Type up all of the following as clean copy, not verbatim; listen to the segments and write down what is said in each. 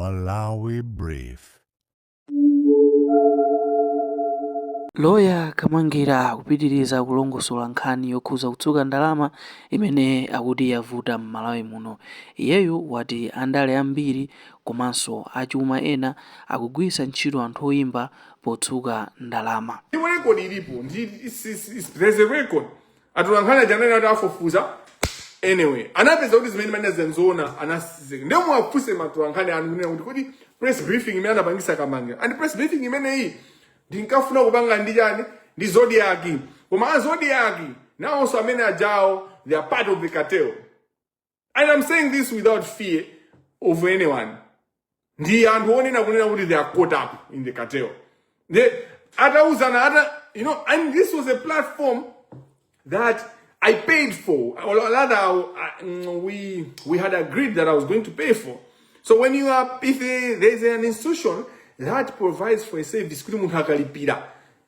Malawi Brief. Loya Kamangira akupitiriza kulongosola nkhani yokhuza kutsuka ndalama imene akuti yavuta m'Malawi muno. Iyeyu wati andale ambiri komanso achuma ena akugwiritsa ntchito anthu oyimba potsuka ndalama. Ndipo record ilipo ndi there's a record. Atolankhani aja anali ati afufuza anyway anapeza kuti zimene manena nzoona anasizeka. Ndiye muwafunse atolankhani anu kunena kuti kodi press briefing imene anapangisa Kamangira and press briefing imeneyi ndinkafuna kupanga ndi chani ndi Zodiak, koma a Zodiak nawonso amene ajawo, they are part of the cartel, and I'm saying this without fear of anyone. Ndi anthu onena kunena kuti they are caught up in the cartel. They atauzana ata and this was a platform that I paid for, or rather, we had agreed that I was going to pay for. So when you are, if there's an institution that provides for a service, kuti munthu akalipira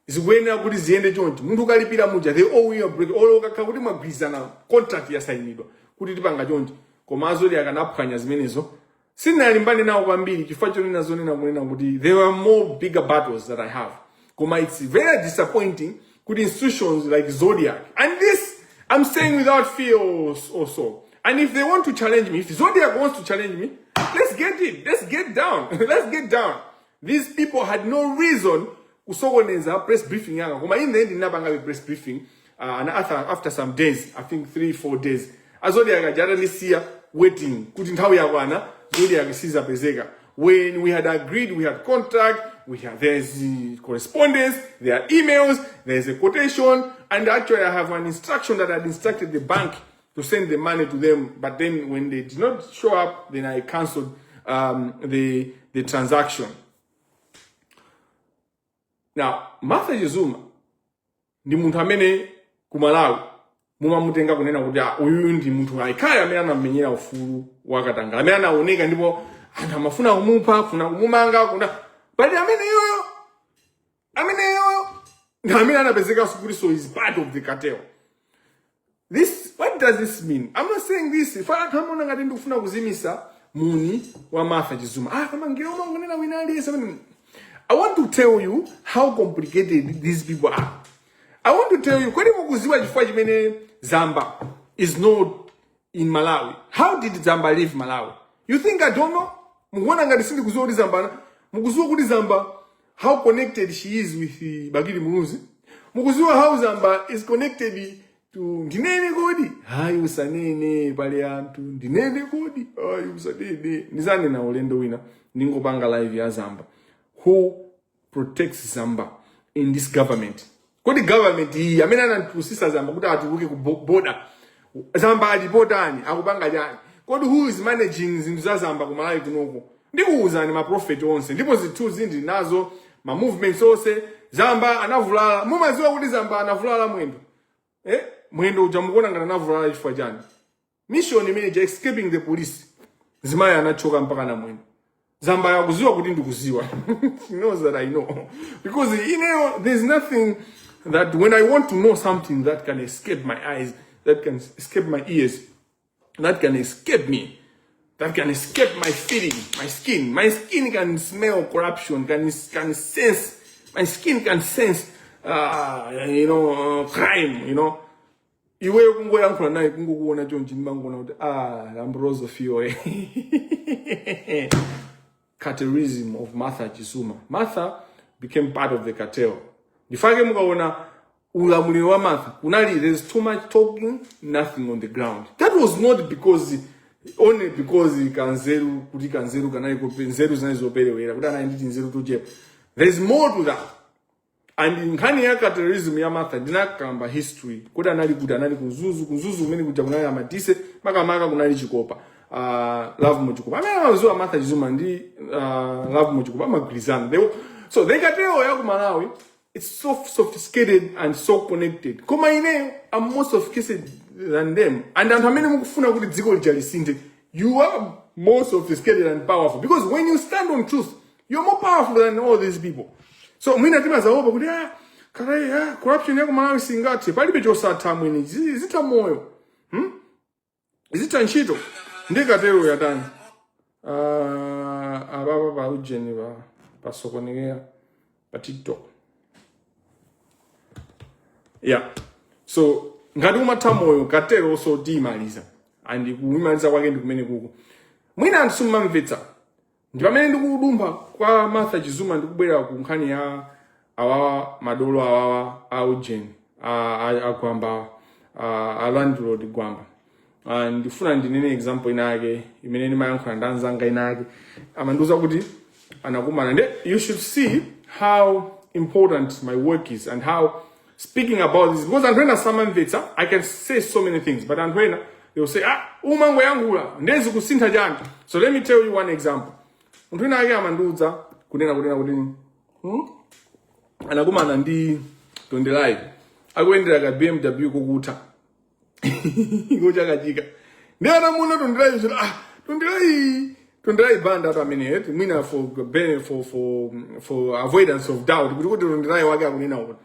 zikuyenera kuti ziyende chonchi, munthu ukalipira muja, they owe you a break, olo ukakhala kuti mwagwirizana, contract yasayinidwa kuti tipanga chonchi, koma a Zodiak akanaphwanya zimenezo. Sindinalimbane nawo kwambiri chifukwa chonena zonena kunena kuti there were more bigger battles that I have. Koma it's very disappointing kuti institutions like Zodiak, and this I'm saying without fear or so, and if they want to challenge me, if Zodiak wants to challenge me, let's get it, let's get down, let's get down. These people had no reason kusokoneza press briefing yanga, koma in the end ndinapanga press briefing and after some days, I think 3, 4 days, a Zodiak aja atandisiya waiting kuti nthawi yakwana, Zodiak sizapezeka. When we had agreed, we had contract, we had there's the correspondence, there are emails, there's a quotation, and actually I have an instruction that I'd instructed the bank to send the money to them. But then when they did not show up, then I cancelled the transaction. Now, Martha Chizuma ndi munthu amene ku Malawi mumamutenga kunena kuti, ah, uyuyu ndi munthu ayikhale amene anamenyera ufulu wakatangale, amene anaoneka ndipo anthu amafuna kumupha, kufuna kumumanga kuna, but amene yoyo ndi amene anapezekanso kuti so is part of the cartel. This, what does this mean? I'm not saying this if anthu amaona ngati ndikufuna kuzimisa muni wa Martha Chizuma. Ah, kama ngero umangonena wina aliyense amene. I want to tell you how complicated these people are. I want to tell you, kodi mukuziwa chifukwa chimene Zamba is not in Malawi? How did Zamba leave Malawi? You think I don't know? Mukuona ngati sindikuziwa kuti Zamba, mukuziwa kuti Zamba, how connected she is with Bakili Muluzi? Mukuziwa how Zamba is connected to, ndinene kodi? Hayi, usanene, pali anthu. Ndinene kodi? Hayi, usanene. Ndizanena ulendo wina, ndingopanga live ya Zamba. Who protects Zamba in this government? Kodi government iyi, amene anatipusisa Zamba kuti atuluke ku border, Zamba alipotani, akupanga chani? Kodi who is managing zinthu za Zamba ku Malawi kunoko? Ndikuwuzani maprofeti onse, ndipo zithunzi ndili nazo, ma movements onse. Zamba anavulala. Mumaziwa kuti Zamba anavulala mwendo, eh? Mwendo uja mukuona ngati anavulala chifukwa chani? Mission imene escaping the police, zimayi anachoka mpaka na mwendo. Zamba yakuziwa kuti ndikuziwa. She knows that I know, because there's nothing that when I want to know something that can escape my eyes, that can escape my ears, that can escape me, that can escape my feeling, my skin. My skin can smell corruption, can sense, my skin can sense crime. Iweyo kungoyankhula naye, kungokuona chonchi, ndimangona kuti, ah, Ambrosio Fiore. Cartelism of Martha Chizuma. Martha became part of the cartel. Ndifake mukaona ulamuliro wa Martha kunali, there's too much talking, nothing on the ground. That was not because, only because kanzeru, kuti kanzeru kanali nzeru zinali zoperewera, kuti anali ndi nzeru tochepa. There's more to that. And nkhani ya cartelism ya Martha, ndinakamba history kuti anali ku Mzuzu. Ku Mzuzu kumene kuja kunali amadise, makamaka kunali Chikopa, Lovemore Chikopa, amene amaziwa Martha Chizuma ndi Lovemore Chikopa amagwirizana. So the cartel ya ku Malawi, it's so sophisticated and so connected, koma ineyo I'm more sophisticated than them. And anthu amene mukufuna kuti dziko lija lisinthe, you are more sophisticated and powerful, because when you stand on truth, you're more powerful than all these people. So mwina timazaopa kuti, ah, kale, ah, corruption ya ku Malawi singathe. Palibe chosatha mwini. Zitha moyo, Zitha ntchito. Ndi cartel yatani? Apapa pa ujeni pa pasokonekera pa TikTok. Yeah, so ngati umatha moyo katero, so tiyimaliza, and kuyimaliza kwake ndi kumene kuko mwina anthu simumamvetsa. Ndi pamene ndikudumpha kwa Martha Chizuma, ndikubwera ku nkhani ya awawa, madolo awawa a ujeni, a Gwamba, a landlord Gwamba. Ndifuna ndinene example ina yake imene ndimayankhula ndi anzanga ina yake, amandiuza kuti anakumana nde. You should see how important my work is and how speaking about this, because anthu ena samamvetsa. I can say so many things, but anthu ena, they will say, "Ah, umangoyankhula, ndezi kusintha chani?" So let me tell you one example. Munthu wina ake amandiuza kunena kuti Anakumana ndi Tonderai akuyendera ka BMW kokutha kochakachika, ndi anamuona Tonderai kuti, ah, Tonderai Banda atu amene eti mwina for avoidance of doubt kuti Tonderai wake akunena kuti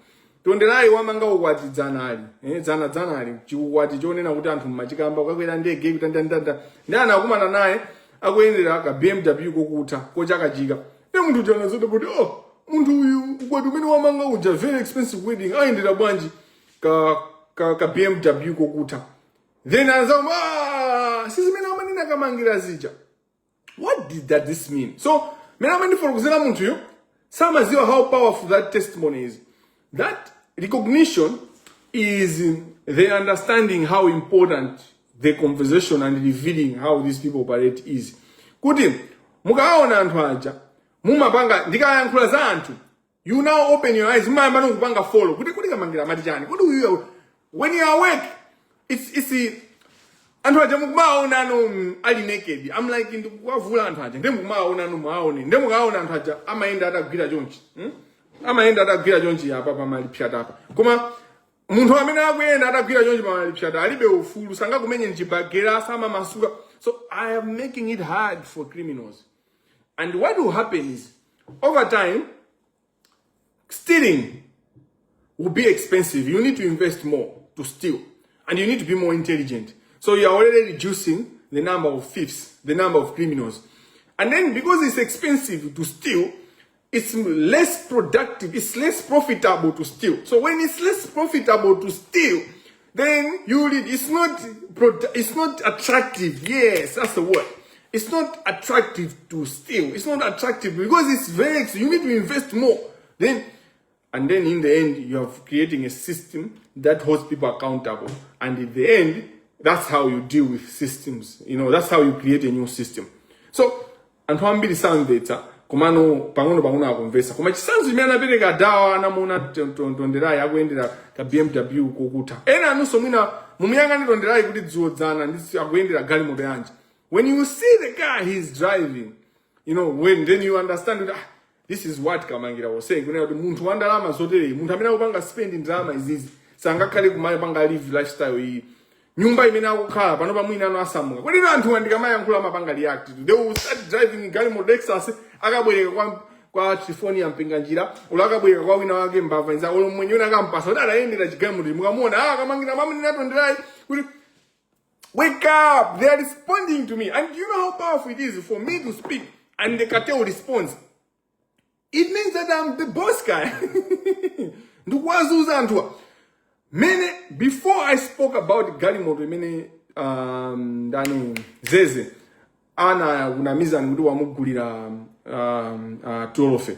Tonderai wamanga ukwati dzanali, dzana dzanali, chiukwati chonena kuti anthu mmachikamba kukakwera ndege kuti ndandanda, ndi anakumana naye akuyendera ka BMW kokutha kochakachika. Ndi munthu uja anazoti kuti, "Oh, munthu uyu ukwati umene wamanga uja, very expensive wedding, ayendera bwanji ka BMW kokutha?" Then anazama, "Ah, sizimene amanena Kamangira zija." What did that this mean? So mene amandifotokozera munthuyo samaziwa how powerful that testimony is. That recognition is the understanding how important the conversation and revealing how these people operate is, kuti mukaona anthu aja mumapanga, ndikayankhula za anthu, you now open your eyes, mumayamba nokupanga follow kuti Kamangira amati chani, kuti uyu, when you are awake, it's anthu aja mukumaona ano ali naked. I'm like, ndikuwavula anthu aja, ndi mukumaona ano, muaone, ndi mukaona anthu aja amayenda atagwira chonchi, Amayenda atagwira chonchi apa pamalipsata apa, koma munthu amene akuyenda atagwira chonchi pamalipsata alibe ufulu, sangakumenye mchibagera, samamasuka. So I am making it hard for criminals, and what will happen is, over time, stealing will be expensive. You need to invest more to steal, and you need to be more intelligent. So you are already reducing the number of thieves, the number of criminals. And then because it's expensive to steal, it's less productive, it's less profitable to steal. So when it's less profitable to steal, then you lead, it's not attractive. Yes, that's the word. It's not attractive to steal. It's not attractive because it's very you need to invest more. Then and then in the end, you are creating a system that holds people accountable. And in the end, that's how you deal with systems. That's how you create a new system. So, anthu ambiri samvetsa, komano pang'ono pang'ono akumvetsa. Koma chitsanzo chimene anapereka dawa, anamuona Tonderai akuyendera ka BMW kokutha. Ena anunso mwina mumuyang'ane Tonderai kuti dzulo dzana ndi akuyendera galimoto yanji. When you see the car he's driving, when then you understand that, ah, this is what Kamangira was saying, kunena kuti munthu wa ndalama zotereyi, munthu amene akupanga spend ndalama izizi, sangakhale kumapanga live lifestyle iyi. Nyumba imene akukhala pano, pamwina ano asamuka. Kodi anthu ndikamayankhula amapanga react? They will start driving galimoto Lexus, akabwereka kwa Trifonia Mpinganjira, ulo akabwereka kwa wina wake mbava inza, ulo mwenye wina akampasa kuti adayendera chigalimoto. Mukamuona, ah, Kamangira mamunena Tonderai kuti, "Wake up!" They are responding to me. And do you know how powerful it is for me to speak and the cartel responds? It means that I'm the boss guy. Ndikuwazuza anthuwa. Mene before I spoke about galimoto imene ndani Zeze ana kunamizani kuti wamugulira Tolofe.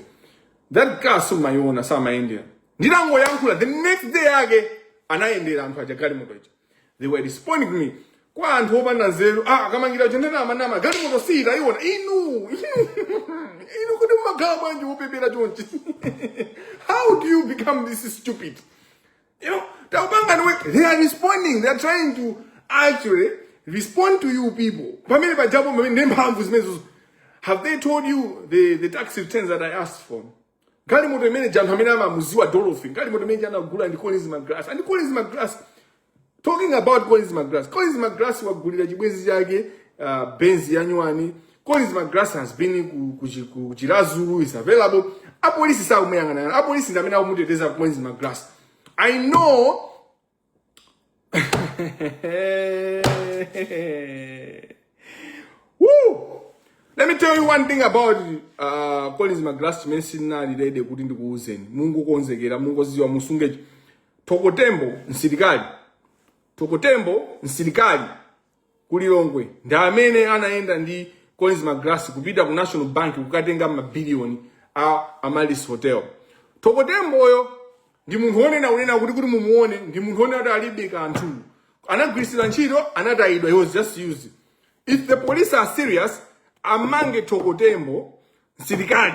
That car sumayiona, samayendera. Nditangoyankhula, the next day yake anayendera anthu aja galimoto ija. They were responding to me. Kwa anthu opanda nzeru, ah, Kamangira chendena amanama, galimoto sita iona. Inu, inu kuti mumakhala bwanji wopepera chonchi? How do you become this stupid? Taupanga niwe, they are responding. They are trying to actually respond to you people. Pamene pajapo pamene ndi mphamvu zimenezo. Have they told you the tax returns that I asked for? Galimoto imene anthu amene amamuziwa Dorothy, galimoto imene anagula ndi Collins Magalasi. And Collins Magalasi, talking about Collins Magalasi, Collins Magalasi wagulira chibwenzi chake Benz ya nyuwani. Collins Magalasi has been ku Chiradzulu, is available. Apolisi sakumuyang'anayang'ana. Apolisi ndi amene akumuteteza Collins Magalasi. I know. Woo! Let me tell you one thing about Collins Maglass chimene sindinali ready kuti ndikuwuzeni. Mungokonzekera, mungoziwa, musungechi. Tokotembo msilikali, Tokotembo msilikali kulilongwe ndi amene anayenda ndi Collins Maglass kupita ku National Bank kukatenga mabiliyoni a Amaryllis Hotel. Tokotemboyo ndi munthu wonena kunena kuti mumuone, ndi munthu wonena kuti alibe kanthu, anagwiritsidwa ntchito, anatayidwa. He was just used. If the police are serious, amange Tokotembo msilikali,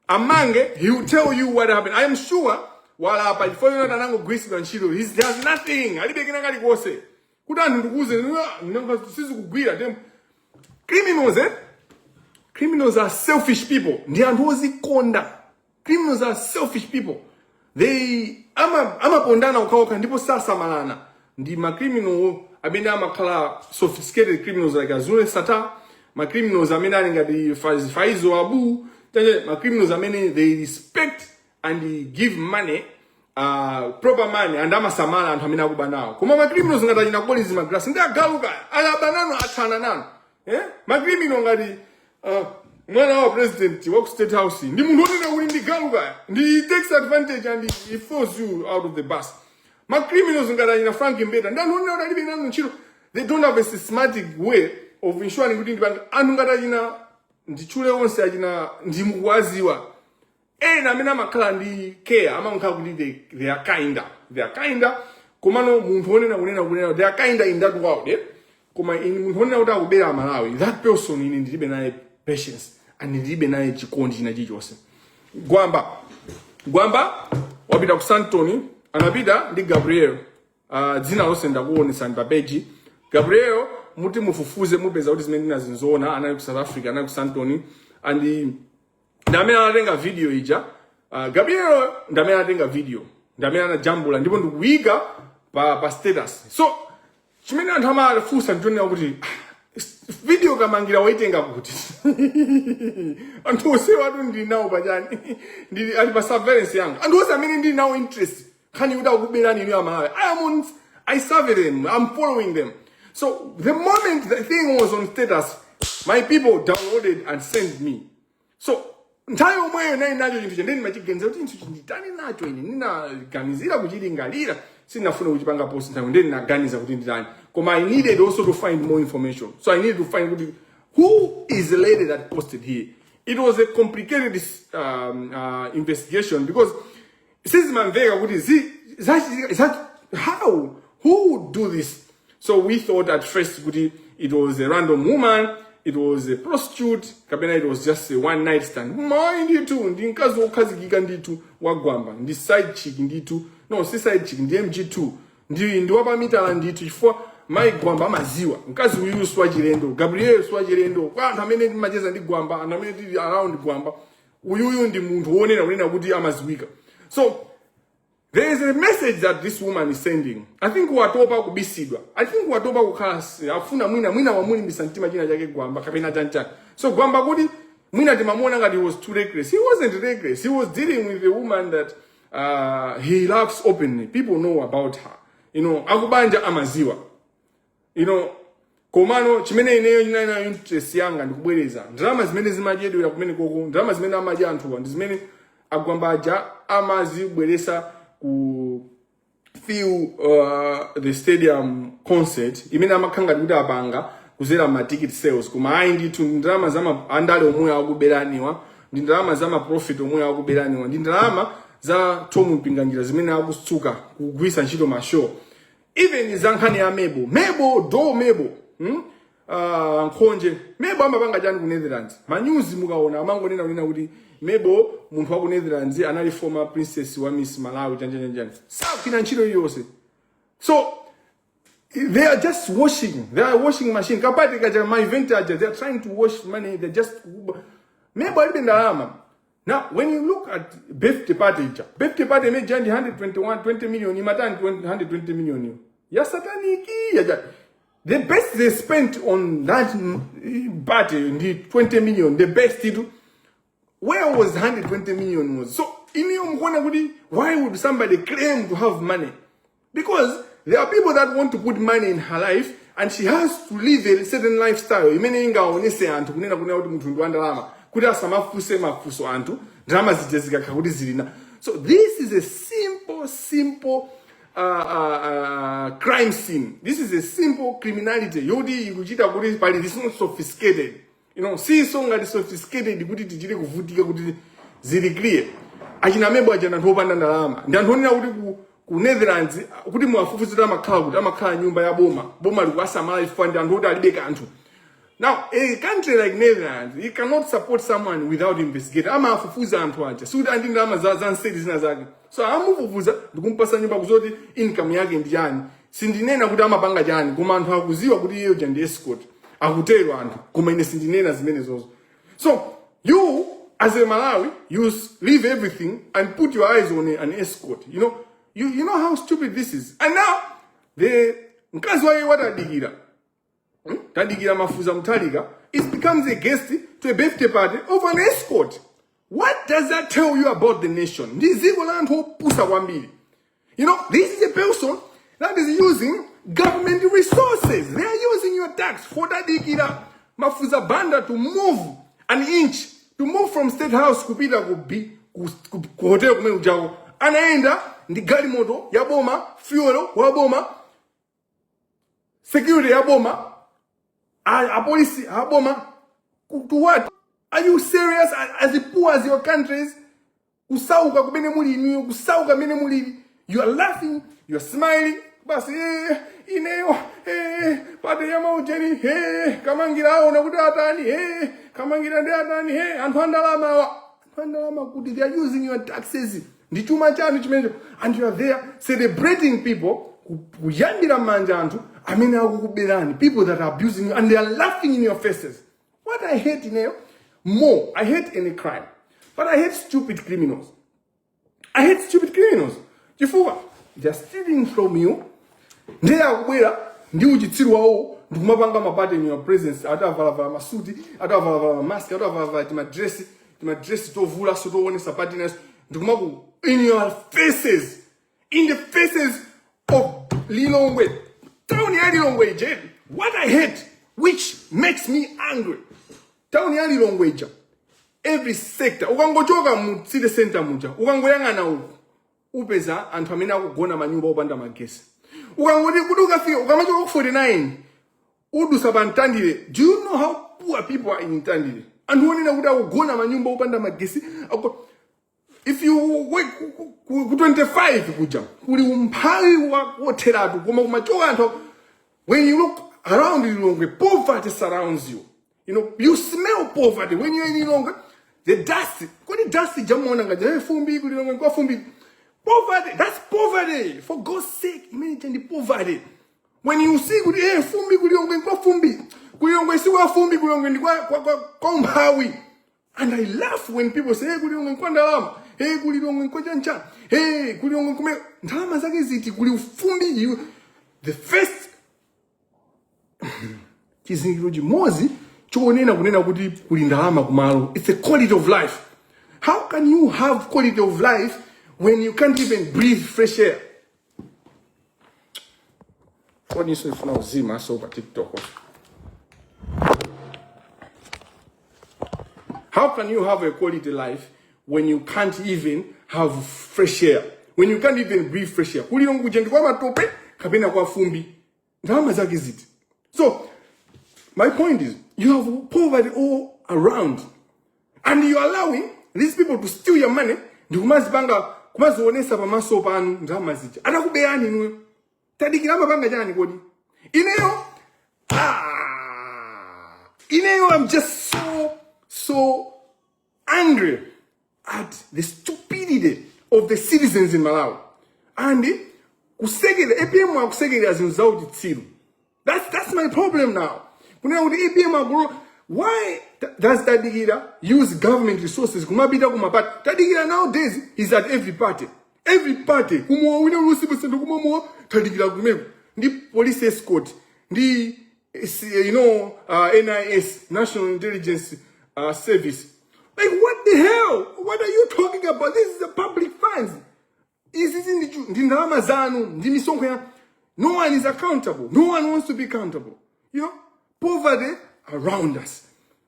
amange. He will tell you what happened. I am sure walapa chifukwa chonati anangogwiritsidwa ntchito. He has nothing, alibe kena kalikonse kuti anthu ndikuuze sizikugwira. Criminals, eh? Criminals are selfish people, ndi anthu ozikonda. Criminals are selfish people. They amapondana okhaokha ndipo sasamalana. Ndi macriminal amene amakhala sophisticated criminals like Azule Sata, macriminals amene ali ngati Faizo Abu Tanje, macriminals amene they respect and give money, proper money, and amasamala anthu amene akuba nawo. Koma macriminals ngati achina Collins Magrasi ndi agaluka, alaba nanu, athana nanu, eh? Macriminal ngati mwana wa president wa ku State House ndi munthu wonena kuti ndi galuka, ndi he takes advantage and he throws you out of the bus. Macriminals ngati achina Frank Mbeta ndi anthu onena kuti alibe nanu ntchito. They don't have a systematic way of ensuring kuti ndipanga anthu ngati achina, nditchule onse achina, ndimukuwaziwa ena amene amakhala ndi care, amakhala kuti they are kinder, they are kinder. Komano munthu wonena kunena they are kinder in that world, eh? Koma in munthu wonena kuti akubera Amalawi, that person ine ndilibe naye patience and ndilibe naye chikondi china chilichonse. Gwamba, Gwamba wapita ku Sandton, anapita ndi Gabriel. Dzina lonse ndakuonesani pa page. Gabriel, muti mufufuze mupeza kuti zimene ndinazinzoona. Anali ku South Africa, anali ku Sandton, and ndi amene anatenga video ija. Gabriel ndi amene anatenga video, ndi amene anajambula ndipo ndikuyika pa status. So chimene anthu amafunsa ndichonena kuti, "Ah, video Kamangira waitenga kuti?" Anthu onse watu ndili nawo pachani, ndili ali pa surveillance yanga. Anthu onse amene ndili nawo interest nkhani kuti akuberani inu Amalawi, I am on, I survey them, I'm following them. So the moment the thing was on status, my people downloaded and sent me. So nthawi yomweyo nayi nacho chinthu chendeni machiganiza kuti chinthu chinditani nacho. Ine ndinaganizira kuchilingalira, sindinafune kuchipanga post nthawi, ndeni naganiza kuti nditani. Koma I needed also to find more information, so I needed to find kuti who is the lady that posted here. It was a complicated investigation because sizimamveka kuti how, who would do this? So we thought at first kuti it was a random woman, it was a prostitute, kapena it was just a one night stand. Mayi ndithu ndi mkazi wokhazikika ndithu wagwamba, ndi side chick ndithu. No, si side chick, ndi MG2, ndi wapamitala ndithu, chifukwa mayi Gwamba amaziwa mkazi uyu si wachilendo. Gabriel si wachilendo kwa anthu amene timacheza ndi Gwamba, anthu amene tili around Gwamba. Uyuyu ndi munthu wonena kunena kuti amaziwika. So there is a message that this woman is sending. I think watopa kubisidwa, I think watopa kukhala afuna mwina wamulimbisa mtima china chake Gwamba kapena chanchani. So Gwamba kuti mwina timamuona ngati he was too reckless. He wasn't reckless. He was dealing with a woman that he loves openly. People know about her. Akubanja amaziwa. Komano chimene ineyo chinali nayo interest yanga ndikubwereza ndalama zimene zimadyedwera kumene koko, ndalama zimene amadya anthuwa ndi zimene agwamba aja amazibweresa ku fill the stadium concert imene amakhala ngati kuti apanga kuzera ma ticket sales. Koma ayi ndithu, ndi ndalama za andale omwe akuberaniwa, ndi ndalama za maprofit omwe akuberaniwa, ndi ndalama za Tom Mpinganjira zimene akutsuka kugwiritsa ntchito ma show. Even za nkhani ya Mebo, Mebo do Mebo, Nkhonje Mebo amapanga chani ku Netherlands? Manyuzi mukaona amangonena kunena kuti Mebo munthu wa ku Netherlands anali former princess wa Miss Malawi, chanjanjanjani, sakugwira ntchito iliyonse. So they are just washing, they are washing machine kapati kacha ma event aja. They are trying to wash money. They just, Mebo alibe ndalama. Now when you look at birthday party ija, birthday party imene ndi 121 20 million imatani, 120 million yo ya satanic yaja. The best they spent on that party ndi 20 million, the best itu. Where was 120 million was? So iniyo mukuona kuti why would somebody claim to have money? Because there are people that want to put money in her life. And she has to live a certain lifestyle imene ingaonese anthu kunena kuti munthu ndi wa ndalama, kuti asamafunse mafunso anthu ndalama zija zikakhala kuti zilina. So this is a simple, simple crime scene. This is a simple criminality yoti ikuchita kuti pali, this not sophisticated, siso ngati sophisticated kuti tichite kuvutika kuti zili clear. Achina Mebo aja ndi anthu opanda ndalama, ndi anthu onena kuti ku Netherlands kuti muwafufuze kuti amakhala kuti, amakhala nyumba ya boma, boma likuwasamala chifukwa ndi anthu oti alibe kanthu. Now, a country like Netherlands, you cannot support someone without investigating. Amafufuza anthu aja. Sikuti andi ndalama za nseri zina zake. So amufufuza ndikumpasa nyumba kuzoti income yake ndi chani. Sindinena kuti amapanga chani, koma anthu akuziwa kuti iyeyo ndi escort. Akutero anthu, koma ine sindinena zimene zozo. So you, as a Malawi, you leave everything and put your eyes on an escort. You know how stupid this is. And now, the mkazi wake watadikira Tadikira Mafuza Mutharika it becomes a guest to a birthday party of an escort. What does that tell you about the nation? Ndi dziko la anthu opusa kwambiri. This is a person that is using government resources. They are using your tax for Tadikira Mafuza Banda to move an inch, to move from State House kupita ku, B, ku hotel kumene kujako. Anaenda ndi galimoto ya boma, fuel wa boma, security ya boma, apolisi aboma. To what? Are you serious? As poor as your country is, kusauka kumene muli inuyo, kusauka kumene mulili, you are laughing, you are smiling basi. Ineyo party ya maujeni, Kamangira aona kuti atani, Kamangira ndi atani, anthu andalama awa, anthu andalama kuti they are using your taxes, ndi chuma chanu chimenecho, and you are there celebrating people, kuyambira manja anthu amene akukuberani, people that are abusing you, and they are laughing in your faces. What I hate ineyo more, I hate any crime, but I hate stupid criminals. I hate stupid criminals chifukwa they are stealing from you, ndiye akubwera ndi uchitsiru wawo ndikumapanga ma party in your presence, atavalavala masuti, atavalavala mamaski, atavalavala timadresi tovula, so toonesa partners, ndikumaku in your faces, in the faces of Lilongwe, town ya Lilongwe ije. What I hate, which makes me angry, town ya Lilongwe ija, every sector, ukangochoka mu city center muja, ukangoyang'ana uku, upeza anthu amene akugona manyumba opanda magesi. Ukangoti kuti ukafika, ukamachoka ku 49, udusa pa Mtandire, do you know how poor people are in Mtandire? Anthu onena kuti akugona manyumba opanda magesi. If you wait ku 25 kuja kuli umphawi wotheratu, koma kumachoka anthu, when you look around Lilongwe, poverty surrounds you. You smell poverty when you're in Lilongwe. The dust, kodi dust jamuona ngati hey, fumbi ku Lilongwe kwa fumbi. Poverty, that's poverty. For God's sake, imagine the poverty. When you see kuti hey, fumbi ku Lilongwe kwa fumbi, ku Lilongwe si kwa fumbi, ku Lilongwe ndi kwa umphawi. And I laugh when people say, hey, ku Lilongwe kwa ndalama, hey, ku Lilongwe kwa chancha, hey, ku Lilongwe kume ndalama zake ziti kuli ufumbi. You, the first chizindikiro chimodzi choonena kunena kuti kuli ndalama kumalo, it's a quality of life. How can you have quality of life when you can't even breathe fresh air? Foni iso ifuna uzima so pa TikTok. How can you have a quality life when you can't even have fresh air, when you can't even breathe fresh air? Ku Lilongwe kuja ndi kwa matope kapena kwa fumbi, ndalama zake ziti? So my point is, you have poverty all around and you are allowing these people to steal your money ndikumazipanga, kumazionesa pamaso panu ndalama zija atakuberani inuyo. Tadikira amapanga chani kodi? Ineyo, ah, ineyo I'm just so, so angry at the stupidity of the citizens in Malawi and kusekera APM, akusekera zinthu zauchitsiru. That's my problem now, kunena kuti APM akulu, why does Tadikira use government resources kumapita kuma party? Tadikira nowadays is at every party, every party, kumowa wina usiku kumomowa Tadikira kumeko ndi police escort ndi NIS, National Intelligence Service. Like, what the hell? What are you talking about? This is the public funds. Izi ndi ndalama zanu, ndi misonkho ya No one is accountable. No one wants to be accountable. Poverty around us.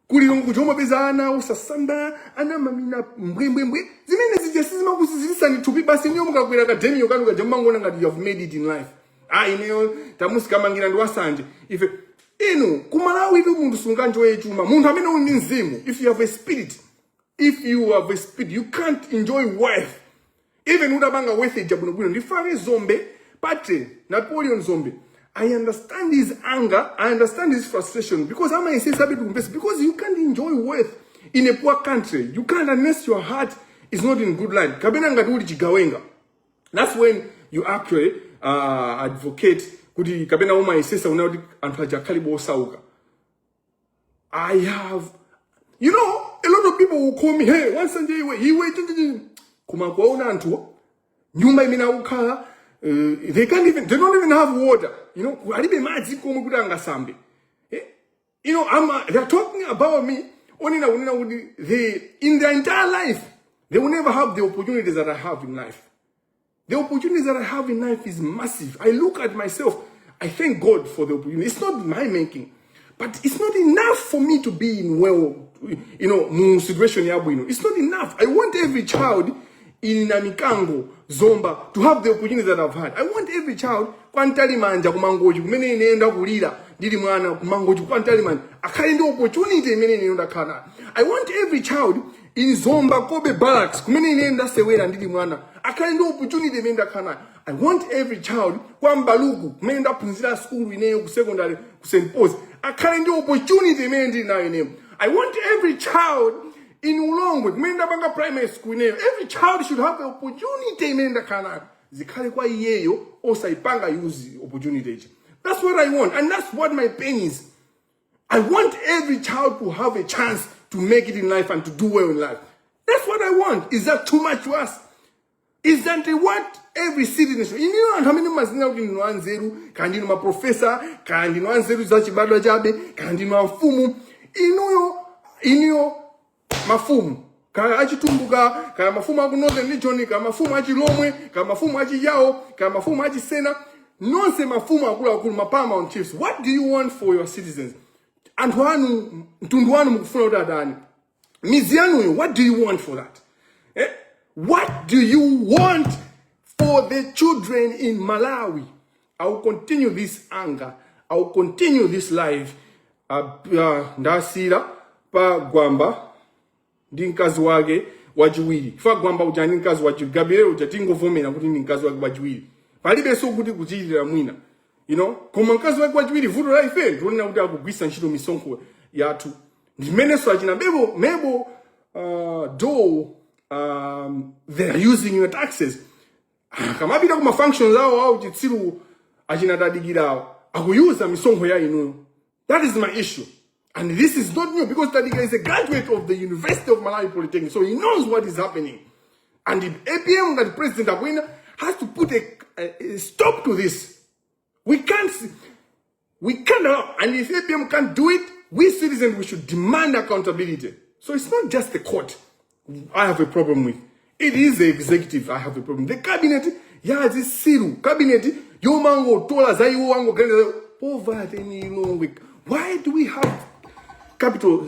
Kuli kuja umapeza ana osasamba, ana mamina mbwembwembwe. Zimene zija sizimakuzizirisani thupi basi. Niyo mukakwera ka Demio kanu kaja, mumangoona ngati you have made it in life. Ah, ineyo tamusikamangira ndi wasanje ife. Inu, kumalawi tu munthu sunganjoye chuma. Munthu amene uli ndi mzimu, if you have a spirit, if you have a spirit, you can't enjoy wealth even utapanga wealth ija bwinobwino. Ndifake Zombe pate Napoleon Zombe, I understand his anger, I understand his frustration, because amayesesa abe kumpesa, because you can't enjoy wealth in a poor country. You can't unless your heart is not in good line, kapena ngati uli chigawenga. That's when you actually advocate kuti, kapena umayesesa una kuti anthu aja akhale osauka. I have, a lot of people will call me, "Hey, Wansanje iwe, iwe, koma kuwaona anthu nyumba imene akukhala, they don't even have water, alibe madzi komwe kuti angasambe. Eh? They're talking about me, onena kunena kuti they, in their entire life, they will never have the opportunities that I have in life. The opportunities that I have in life is massive. I look at myself, I thank God for the opportunity. It's not my making, but it's not enough for me to be in well, mu situation yabwino. It's not enough. I want every child in Namikango, Zomba, to have the opportunity that I've had. I want every child kwa Ntalimanja kumangochi kumene ine ndakulira ndili mwana, kumangochi kwa Ntalimanja, akhale ndi opportunity imene ine ndakhala nayo. I want every child in Zomba Kobe Barracks kumene ine ndasewera ndili mwana akhale ndi opportunity imene ndakhala nayo. I want every child kwa Mbaluku kumene ndaphunzira school ineyo ku secondary ku St Paul's akhale ndi opportunity imene ndili nayo ineyo. I want every child in Ulongwe kumene ndapanga primary school ineyo, every child should have the opportunity imene ndakhala nayo. Zikhale kwa iyeyo osayipanga use opportunity ichi. That's what I want, and that's what my pain is. I want every child to have a chance to make it in life and to do well in life. That's what I want. Is that too much to ask? Is that what every citizen should? Iniyo anthu amene mumazina kuti ndinu anzeru, kaya ndinu maprofesa, kaya ndinu anzeru zachibadwa chabe, kaya ndinu amfumu, inuyo, inuyo mafumu, kaya achitumbuka, kaya mafumu aku Northern Region, kaya mafumu achilomwe, kaya mafumu achiyawo, kaya mafumu achisena, nonse mafumu akuluakulu, ma paramount chiefs, what do you want for your citizens? Anthu anu, mtundu wanu mukufuna kuti adani mizi yanuyo, what do you want for that, eh? What do you want for the children in Malawi? I will continue this anger. I will continue this life. Ndasira pa Gwamba ndi mkazi wake wachiwiri. Fa Gwamba uja ndi mkazi wachiwiri, Gabriel uja tingovomera kuti ndi mkazi wake wachiwiri, palibenso kuti kuchitira mwina. Koma mkazi wake wachiwiri, vuto la ife ndionena kuti akugwisa ntchito misonkho yathu, ndimenenso achina Mebo Mebo do they are using your taxes. Akamapita kuma functions awo awo chitsiru achina Tadikirawo, akuyuza misonkho ya inuyo. That is my issue, and this is not new, because Tadikira is a graduate of the University of Malawi Polytechnic, so he knows what is happening. And the APM, that President Akwina has to put a stop to this. We can't allow, and if APM can't do it, we citizens, we should demand accountability. So it's not just the court I have a problem with. It is the executive I have a problem. The cabinet, ya zisiru, cabinet, yomangotola za iwo wangoganiza poverty in Lilongwe. Why do we have Capitol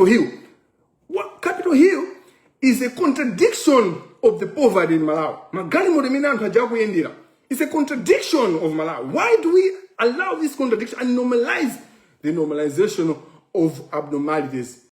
Hill? What Capitol Hill is a contradiction of the poverty in Malawi. Magalimoto imene anthu aja akuyendera. It's a contradiction of Malawi. Why do we allow this contradiction and normalize the normalization of abnormalities?